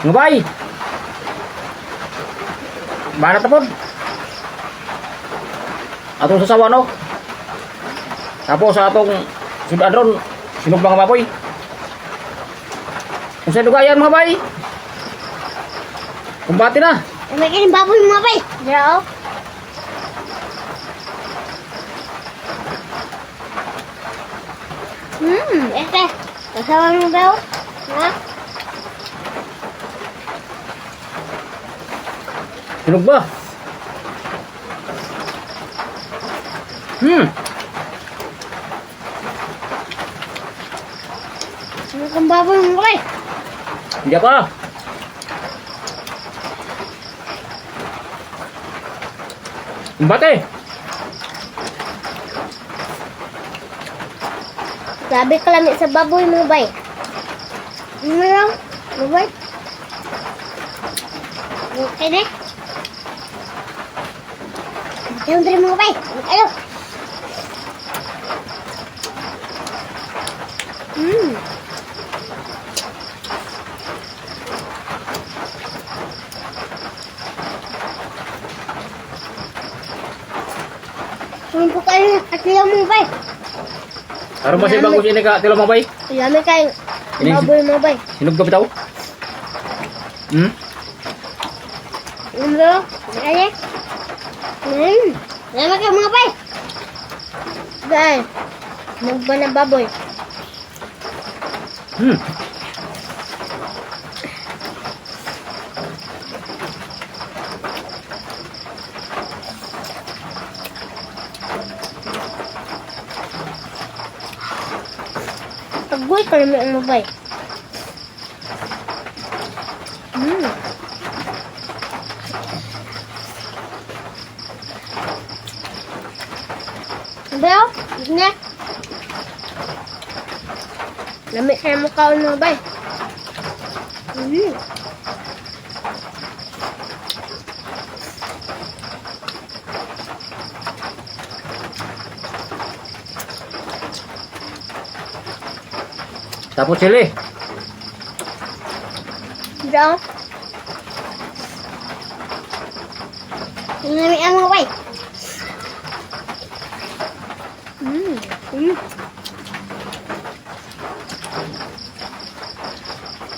Mga bay. Banat na po. Atong sasawa, no? Tapos sa atong sudan ron, sinog mga baboy. Kung sa dugayan, mga bay. Kumbate na. May kining baboy, mga bay. Dira oh. Este. Kasama mo ba, oh? Ha? Sinog ba? Ano kang baboy, mga bay? Hindi pa. Kumbate. Grabe kalami sa baboy, mga bay. Ano lang? Mga bay? Okay na. Yung dre, mga bay. Ano? Ano po kayo? At lang, mga bay. Aron ba siya bago siya ka tilo, mga bay? Lami kayo. Ini- Baboy, mga bay. Sinog ka bitaw? Hmm? Ano ba? Ano? Lami kayo, mga bay. Dahil, mugba na baboy. Agoy ka naman ang mabay. Ano? Na. Lami sa mukha ang mabay. Tapos sili. Diyan. Lami ang mabay.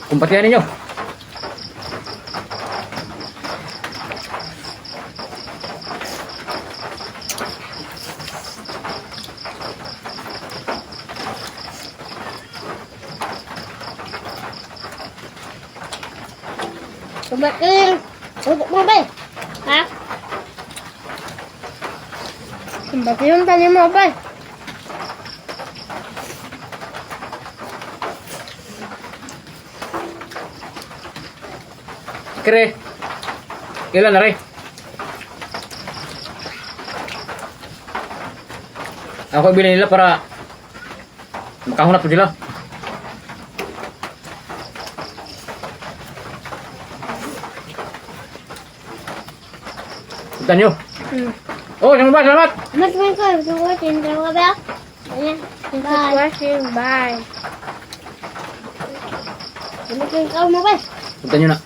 Kumpatihan ninyo. Kumain. Untuk mo ba? Ha? Bakit yung tanim mo ba? Kre. Ilan na re? Ako ibili nila para makahunat po sila. Punta nyo. Oh, salamat ba? Salamat! Mas may ko, watching. Bye. Thanks for watching. Bye. Bye. Punta nyo na.